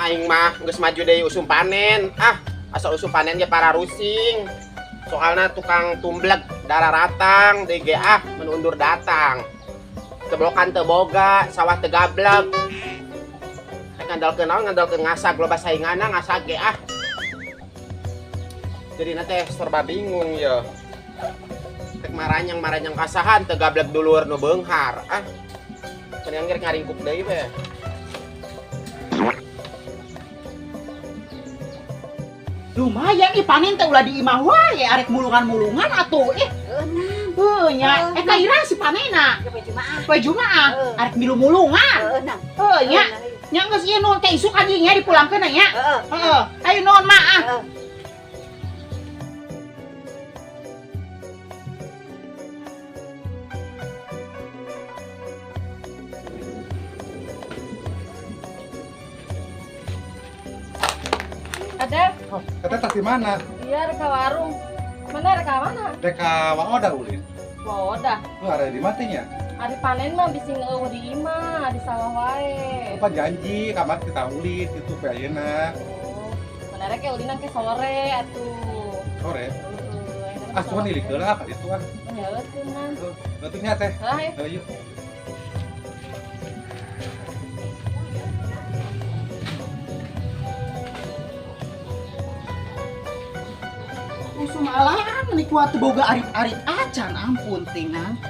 Aing mah geus maju deui usum panen. Ah, asal usum panen ge para rusing. Soalna tukang tumbleg darah ratang deui ge ah menundur datang. Ceblokan teu boga, sawah teu gablek. Rek ngandalkeun naon ngandalkeun ngasag loba sainganna ngasag ge ah. Jadi teh serba bingung ya. Rek maranyang-maranyang kasahan teu gablek dulur nu beunghar ah. Mendingan rek ngaringkuk deui we. Lumayan ih panen teh ulah di imah wae arek mulungan-mulungan atuh ih. Heuh nya eta ira si panena. Poe Jumaah. Poe Jumaah arek milu mulungan. Heeh nang. Heuh nya. Nya geus ieu nuhun teh isuk anjing nya dipulangkeun nya. Heeh. Heeh. Ayo nuhun mak ah. Ada? Oh, kata tas di mana? Iya, reka warung. Mana reka mana? Reka waoda ulin. Waoda. Lu ada di matinya? Ari panen mah bisi ngeueuh di imah, di sawah wae. Apa janji kamar kita ulin gitu pe ayeuna. Oh, mana rek ulinan ke sore atuh. Sore? Heeh. Ah, suan dilikeun lah ka ditu ah. Nya eueuh mah. Heuh, nya teh. Heuh, ayo. Usum alaan meni kuat boga arit-arit acan ampun tingang.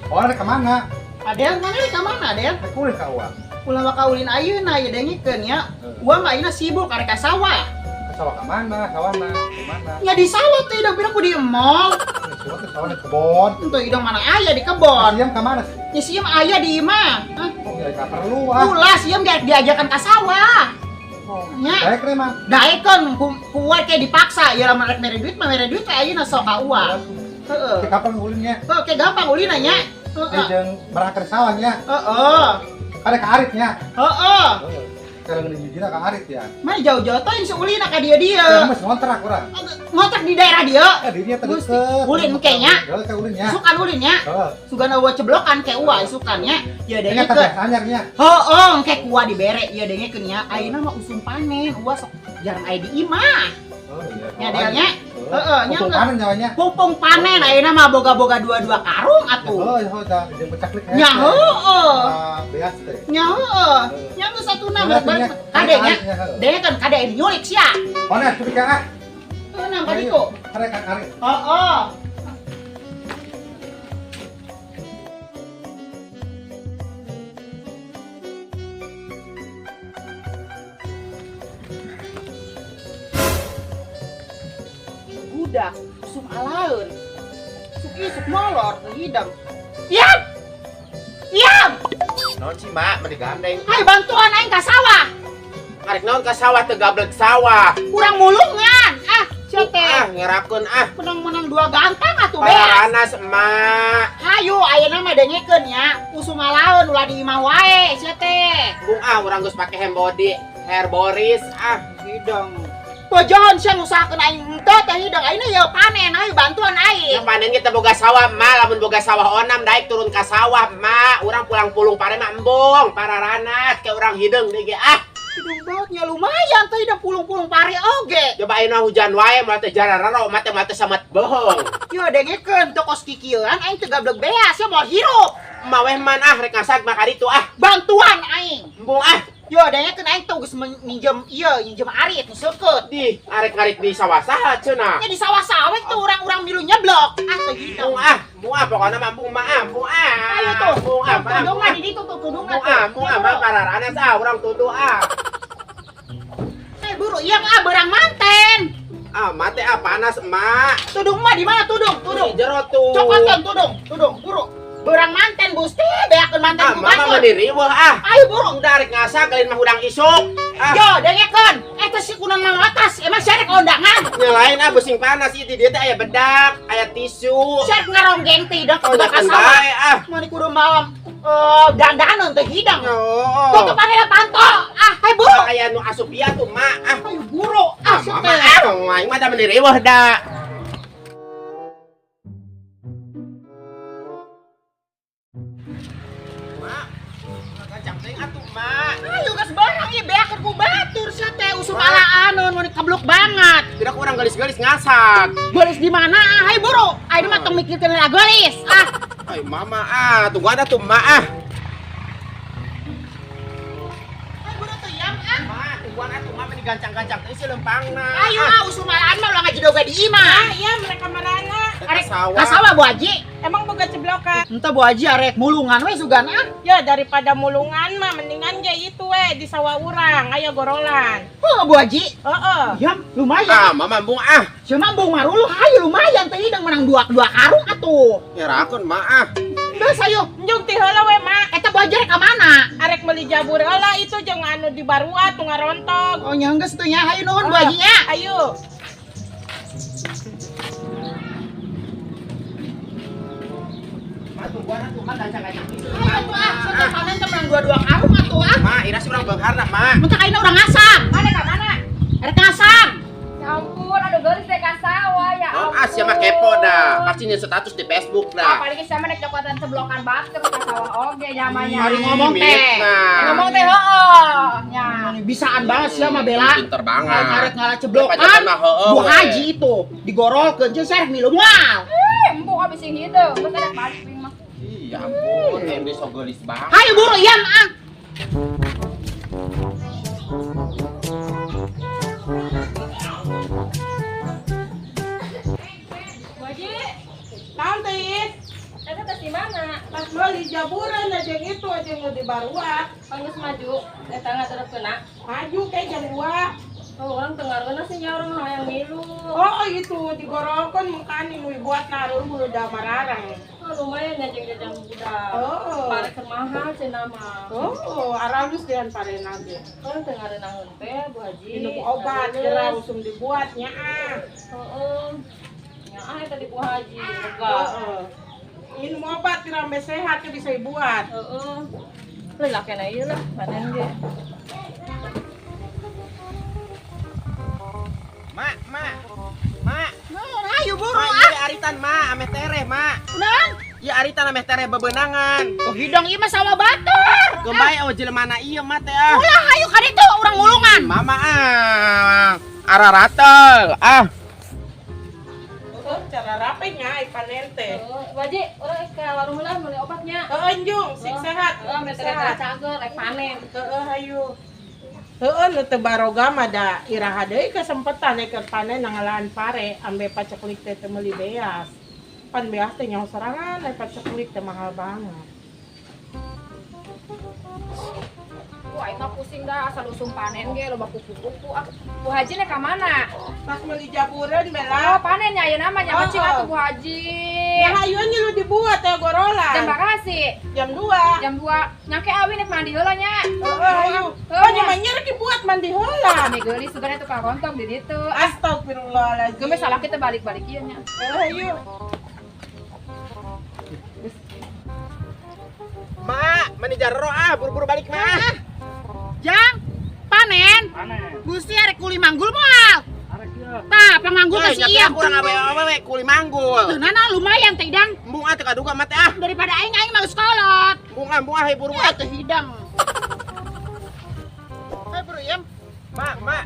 Orang ke mana? Adel mana ke mana Adel? Rek ulin ka uang. Ulah waka ulin ayeuna ye dengikeun nya. Uang mah ayeuna sibuk arek ka sawah. Ka sawah ka mana? Sawana di mana? Nya di sawah teh idang pira ku di emol. Sawah teh sawah di kebon. Henteu idang mana aya di kebon. Siem ka mana sih? Nya siem aya di imah. Hah? Oh, ya ka perlu ah. Ulah siem ge diajakan ka sawah. Oh, nya. Daek re mah. Daekeun ku kuat kayak dipaksa ya lamun rek mere duit mah mere duit teh ayeuna sok ka uang. Heeh. Ke kapan ulinnya? Heuh, ke gampang ulina nya. Heeh. Jeung berangkat ke sawah nya. Heeh. Ada ka arit nya. Heeh. Kalau ngene jujur ka arit ya. Mah jauh-jauh teh si ulina ka dieu-dieu. Mah ngontrak urang. Ngontrak di daerah dieu. Eh dinya teh deket. Ulin engke nya. Heeh, ke ulin nya. Isukan ulin nya. Heeh. Sugana eueuh ceblokan ke uwa isukan nya. Ya dengekeun. Anyar nya. Heeh, engke kuah dibere ieu dengekeun nya. Ayeuna mah usum panen, uwa sok jarang aya di imah. Oh iya. Nya delnya. Heeh, nya Pupung panen nyawanya. Pupung panen ayeuna mah boga-boga dua-dua karung atuh. Heeh, heuh da jeung pecaklik. Nya heueuh. Beas teh. Nya heueuh. Nya geus satuna balik kade nya. Dengekeun kade nyulik sia. Mana tuh ka ah. Heuh, nang ka ditu. Kare ka kare. Heeh. Budak usum alaeun. Isuk isuk molor hidang. Iam! Iam! Naon sih, Mak? Meni gandeng. Hayu bantuan aing ka sawah. Arek naon ka sawah teu gablek sawah. Kurang mulungan. Ah, sia teh. Ah, ngerakeun ah. Menang-menang dua gantang atuh beas. Paranas, Mak. Hayu ayeuna mah dengekeun nya. Usum alaeun ulah di imah wae sia teh. Bung ah urang geus pake hand body, hair boris ah. Hidang. Bojohon sia ngusahakeun aing henteu teh hidang ayeuna ye panen ayo bantuan aing. Yang panen kita boga sawah mah lamun boga sawah onam daek turun ka sawah mah urang pulang-pulung pare mah embung pararanas ke urang hideung deui ge ah. Hidung bautnya lumayan teh hidung pulung-pulung pare oge. Coba ayeuna hujan wae moal teh jarararo mah teh mah teh samet bohong. Yo dengekeun teu kos kikieuan aing teu gablek beas sia moal hirup. Mah weh man ah rek ngasag mah ka ditu ah. Bantuan aing. Embung ah. Yo dengekeun aing tuh geus minjem ieu minjem arit nu seukeut. Di arit-arit di sawah saha cenah. Nya di sawah-sawah tuh urang-urang milu nyeblok. Ah teh hidung. Embung ah, embung ah pokona mah embung mah ah, embung ah. Ayo tuh. Embung ah, mah, Tudungan di ditu tuh tudungan embung ah, embung ah mah pararanas ah urang tuduh ah. Eh buru ieu ah berang manten. Ah mate ah panas emak. Tudung mah di mana tudung? Tudung. Di jero tuh. Cokotan tudung, tudung buru. Berang manten Gusti, beakeun manten ah, ku mama batur. mah diriweuh ah. Ayo buru. Udah rek ngasak lain mah hudang isuk. Ah. Yo dengekeun, eta si kunan mamatas, emang sia rek undangan? Nya lain ah besing panas ieu di dieu teh aya bedak, aya tisu. Sia rek ngaronggeng teh hidang Oh, ka jangan sawah. bae ah. Mani kudu malam dandanan teh hidang. Oh. Tutup panela panto. Ah, hayu buru. Aya nu asup ieu tuh mak ah. Ayo buru. Ah, Ah, sia mama teh. ah, aing mah da meni riweuh da. Mak. Ayo geus barang ieu beakeun ku batur sia teh usum alaan mun kebluk banget. Tidak kurang gelis-gelis ngasak. Gelis di mana? Ah, hayu buru. Ayeuna mah tong mikirkeun heula gelis. Ah. Ay mama ah, tunggu ada tuh mak ah. Hayu buru tuh yam ah. Mak, tungguan atuh mama digancang-gancang teh si lempangna. Ayo ah usum alaan mah ulah ngajidoga di imah. Ah, iya mereka marana. Arek sawah. Ka sawah Bu Haji. Emang boga ceblokan? Entah Bu Haji arek mulungan we sugan ah. Ya daripada mulungan mah mendingan ge itu we di sawah urang, aya gorolan. Heuh Bu Haji. Heeh. Yam, lumayan. Ah, mama embung ah. Sia mah embung maruluh hayu lumayan teh hidang menang dua karung atuh. Nyerakeun mak ah. Geus ayo. Njung ti heula we mak. Eta Bu Haji rek ka mana? Arek meuli jabur heula itu jeung anu di Barua tuh ngarontog. Oh nya geus tuh nya hayu nuhun Bu Haji nya. Ayo. Mak tungguan atuh mak gancang-gancang. Ayo atuh ah, sia panen teh menang dua karung atuh ah. Mak, ira sih urang beungharna mak. Mun teh ayeuna urang ngasam. Mana ka mana? Arek ngasam. Ya ampun, aduh geulis teh ka sawah ya Oh, ampun. ah sia mah kepo dah. Pasti nyeun status di Facebook dah. Apalagi sia mah nek cokotan ceblokan batur ka sawah oge nyamannya. Hari ngomong teh. Nah. Ngomong teh heueuh. Nya. Bisaan banget sia mah Bella. Pinter banget. Arek ngalah ceblokan. Pajakan mah heueuh, Bu we. Haji itu digorolkeun jeung sarek milu moal. Embung abis yang hideung, geus ada balik ping mah. Iya ampun, ini so geulis banget. Hayu buru yam ah. Bu Haji, Naon teh Is? eta teh di mana? Pas meuli jaburan aja yang itu aja yang di Barua. Panggeus maju, eta ngaterepkeuna. Maju kayak jam 2. Oh, orang tengarkeuna sih nya orang hayang milu. Oh, itu digorolkeun mengkani nu buat naruh bulu damararang. Oh, lumayan ya jeung jajan budak. Oh. Pare keur mahal cenah mah. Oh, aralus dean parena ge. Orang teu ngareunahun teh Bu Haji. Minum obat geura usum dibuatnya ah. Heeh. Nya ah eta di Bu Haji boga. Heeh. Minum obat tirambe sehat teh bisa dibuat. Heeh. Leulah kena ieu lah panen ge. Mak, mak. Mak. Naon hayu buru Mak, ah. ieu aritan mak, ameh tereh mak. Naon? Ieu aritan ameh tereh bebenangan. Oh hidang ieu mah sawah batur. Gembae oh jelema ieu mah teh ah. Ulah hayu ka ditu urang mulungan. Mama ah. Ara ratel ah. Oh, cara rapenya ai panen teh. Heeh, Bu Haji, urang ka warung heula meuli obatnya. Heeh, Njung, sing sehat. Heeh, ameh tereh cager rek panen. Heeh, hayu. Heeh, nu teu baroga mah da iraha deui kesempetan keur panen ngalaan pare ambe paceklik teh teu meuli beas. Pan beas teh nyaho sorangan ai paceklik teh mahal banget. Wah, aing mah pusing dah asal usum panen ge loba kupu-kupu. Ah, Bu Haji nek ka mana? Pas meuli jabureun Oh, Bella. panen nya ayeuna mah nya Oh, cing oh. atuh Bu Haji. Ya hayuan nyilu dibuat teh gorolan. Jam berapa sih? Jam 2. Jam 2. Nyake awi nek mandi heula nya. Heeh, hayu. Heeh, Oh, nya mah nyerek dibuat mandi heula. Ame geulis sebenarnya tukang rontong di ditu. Astagfirullahaladzim. Geus salah kita balik-balik ieu nya. Heeh, hayu. Mak, mani jarro ah, buru-buru balik mak. Jang, panen. Panen. Gusti arek kuli manggul moal. Arek ieu. Tah, panganggul teh si Nyampe Iyam. kurang awewe kuli manggul. Tuh nana lumayan teh hidang. Embung ah teu kaduga mah teh ah. Daripada aing aing mah geus kolot. Embung ah hei buru Ya ah. teh hidang. Hai buru Iyam. Mak, mak.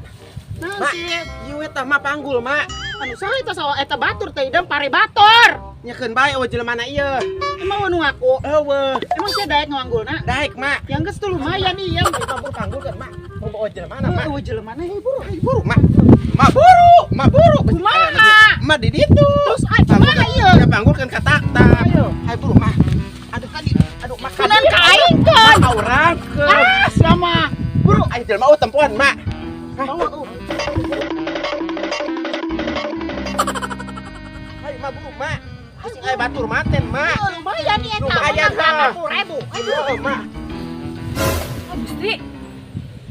Naon Mak. sih? Ieu we tah mah panggul mak. Anu saha eta sawah eta batur teh hidang pare batur. Nyekeun bae eueuh jelema na ieu. Emang nu ngaku? Eueuh. Emang sia daek nganggulna? Daek mak. Yang geus tuh lumayan Iyam. Buru panggul kan mak. Mau bawa jelema na mak. Eueuh jelema na hei buru. Hei buru mak. Mak buru, mak buru. Kumaha? Mak di ditu. Terus ah kumaha ieu? Ya panggul kan ka tak-tak. Ayo. Hai buru mak. Aduh kadi. Aduh mak. Kunaon ka aing kan? Mak aurangkeun. Ah, sama. Buru aya jelema eueuh tempoan mak. Oh, oh. Hai mak buru mak. Asing aya batur maten mak. Oh, lumayan nih eta. Lumayan, ha. 80.000. Ayo. Heeh mak. Oh, Gusti.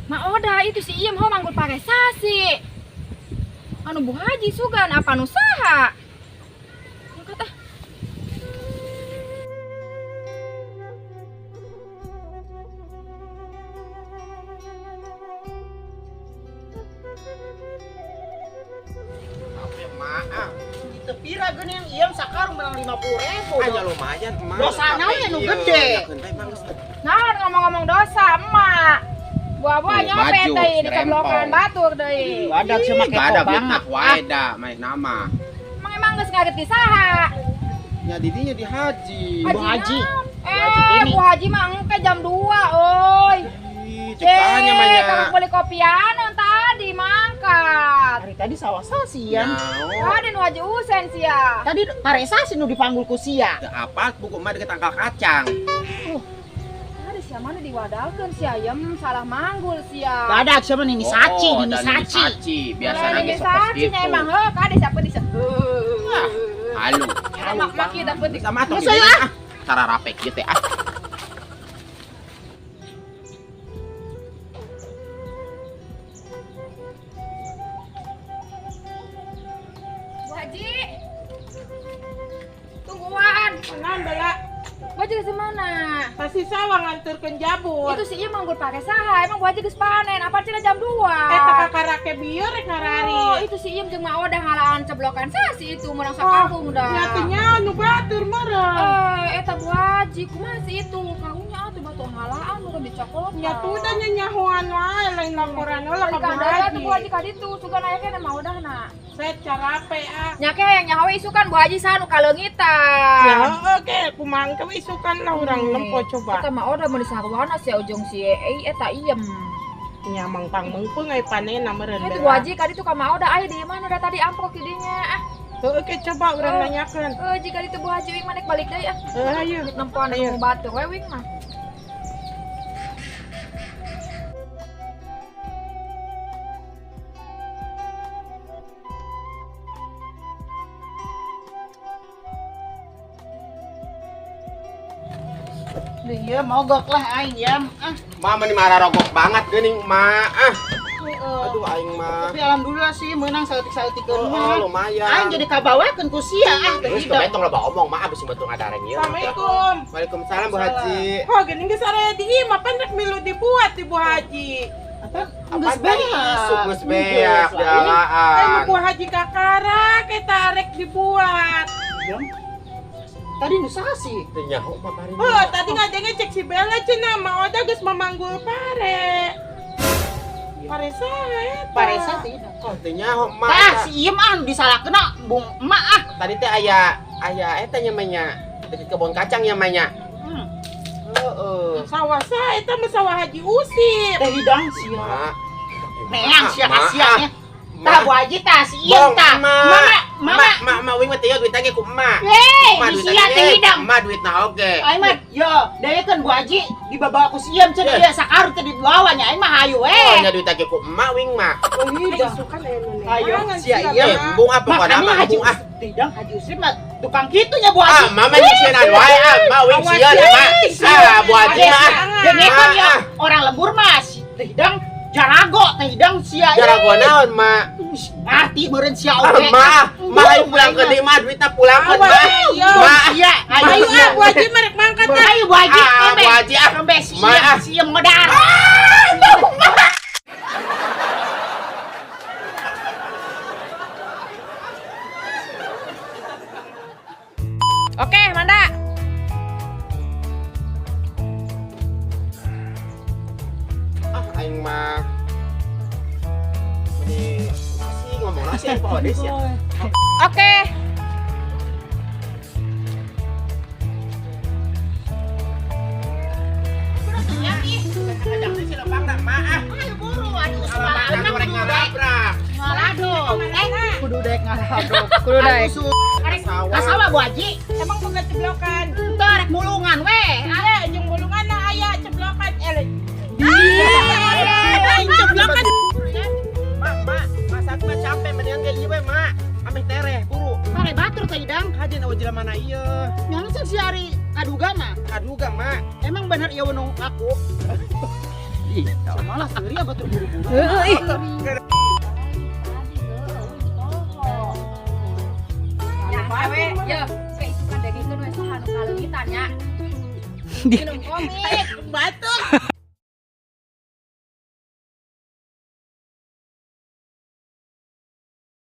Ma Oda itu si Iyem ho manggul pare sasi. Anu Bu Haji sugan apa nu saha? Angkat ah. Mak ah. Itu pira geuning Iyem sakarung menang 50.000. Aya lumayan mak. Dosana we nu gede. Nyekeun bae mak geus. Naon ngomong-ngomong dosa emak. Buah-buah Tuh, nyopet baju, deui di serempong. keblokan batur deui. Badak sia mah Gak kepo ada banget. fitnah wae da main nama. Emang emang geus ngaget di saha? Nya didinya di haji. Bu Haji. naon? Bu Haji Tini. Bu Haji mah engke jam 2, oi. Ih, cek tanya mah nya. Kalau beli kopian tadi mangkat. Hari tadi sawah sasian. Nyaho. Tadi nu Haji Usen sia. Tadi paresa sih nu dipanggul ku sia. Teu apa buku mah deket tangkal kacang. Tadi sia mana diwadalkeun sia yem salah manggul sia. Badak sia mah nini saci, Oh, nini dan saci. saci. Biasa Lain lagi ini sok kos saci gitu. nya emang heuh kade siapa di Halu. Mak mak kita penting. Sama tuh Masa ya? ah. Cara rapek gitu ah. Bu Haji. Tungguan. Naon Bella? Bu Haji geus di mana? Pasti sawah nganturkeun jabur. Itu si ieu manggul pake saha? Emang Bu Haji geus panen. Apa cenah jam 2? Eta kakarake bieu rek ngarari. Oh, itu si Iem jeung Mak Odah ngalaan ceblokan sasi itu menang sakampung dah. Nyatunya nu batur meureun. Eh, eta Bu Haji kumaha sih itu? Karunya atuh batu ngalaan nu dicokot. Nyatu da nya nyahoan wae lain laporan heula ka Bu Haji. Bu Haji. Haji ka ditu sugan aya keneh Mak Odah na. Saya carape ah. Nya ke yang nyaho isukan Bu Haji sanu kaleungitan. Ya oke, kumaha ke isukan lah urang nempo coba. Eta Mak Odah mun disarwana sia ujung si eta iem. Nya mangpang meungpeung ai panena meureun. Itu Bu Haji ka ditu ka Mak Odah aya di mana da tadi amprok di dinya ah. Heueuh ke coba urang Oh. nanyakeun. Jika ditu Bu Haji wing manek balik deui ah. Heuh ayo. Nempoan Ayo. nu batur we wing mah. Iya, mogok lah aing ya. Ah, Mama nih marah rogok banget geuning ma ah. heeh. Aduh aing mah. Tapi alhamdulillah sih menang saeutik-saeutikeun Oh, mah. lumayan. Aing jadi kabawakeun ku sia ah teh Terus hidang. betong loba omong mah abis betul ngadareng ieu. Assalamualaikum. Waalaikumsalam Bu Haji. Oh, geuning geus area di imah pan rek milu dibuat di Bu Haji. Apa? Apa Geus beak. Isuk geus beak Geus lah. dialaan. Anu Bu Haji kakarak eta rek dibuat. Yang tadi nu saha sih? Teu nyaho mah bari. Oh, tadi ngadenge cek si Bella cenah Ma Oda geus memanggul pare. Pare saha eta? Paresa teh hidang. Oh, teu nyaho mah. Tah si Iem ah nu disalahkeun bung emak ah. Tadi teh aya aya eta nya mah nya. Deket kebon kacang nya mah nya. Heeh. Sawah saha eta mah sawah Haji Usip. Teh hidang sia. Mak. Meang sia Mak, kasihan ya. Mak. Tah Bu Haji tah si Iem Bong, tah. emak. Mama, mama. Mak, mak, mak, wing mah teh duit lagi ku emak. Hei, Emak di duit sia lagi, teh hidang. Emak duit na oge. Aing mah yo, daekeun Bu Haji dibawa ku si Iem cenah Eh. ieu sakarut teh dibawa nya aing mah hayu Oh, we. nya duit lagi ku emak wing mah. Oh, hidang. Isukan aya nu Ayo, neangan sia, sia, iya. Eh, Mak. embung apa pokona Makanya mah Haji embung ah. Hidang Haji Usip mah tukang kitu nya Bu Haji. Ah, mama nyieun wae ah, mak wing Awas, sieun ya. mak. Ah, Bu Haji Ade, mah. Dengekeun ya Ah. orang lembur mah si teh hidang jarago teh hidang sia. Jarago naon mak? Ngarti meureun sia Ah, oge. mak, mak ayo pulang ke deui mah duitna pulang ke Awas, mak. ayo. Mak. Sia, Ayo ayo ah Bu Haji mah rek mangkat ah. Ayo Bu Haji, Ah, embe. Bu Haji ah. Embe si Ma, ah. si modar. Oke, Manda. Ah, aing mah. Ini sih ngomong sih aing poho deui sia. Oke. Ayo buru, aduh Kalau rek ngalabrak. Ngaladog. Eh, kudu daek ngaladog. Kudu daek. Sawah. Kasawa Bu Haji. Emang boga ceblokan. Henteu rek mulungan we. Aya jeung bulungan aya ceblokan. Eh. Lain ceblokan. Mak, mak, masak mah capek mendingan kayak ieu we, mak. Ameh tereh, buru. Pare batur teh hidang. Kajen awa jelema mana ieu? Nyaho si ari kaduga mah. Kaduga, mak. Emang bener ieu nu ngaku? Ih, malah seuri batur buru-buru. Heeh, ih. Ya, we, ya, ke isukan dagingkeun we saha nu kaleungitan nya. Minum komik. Batur.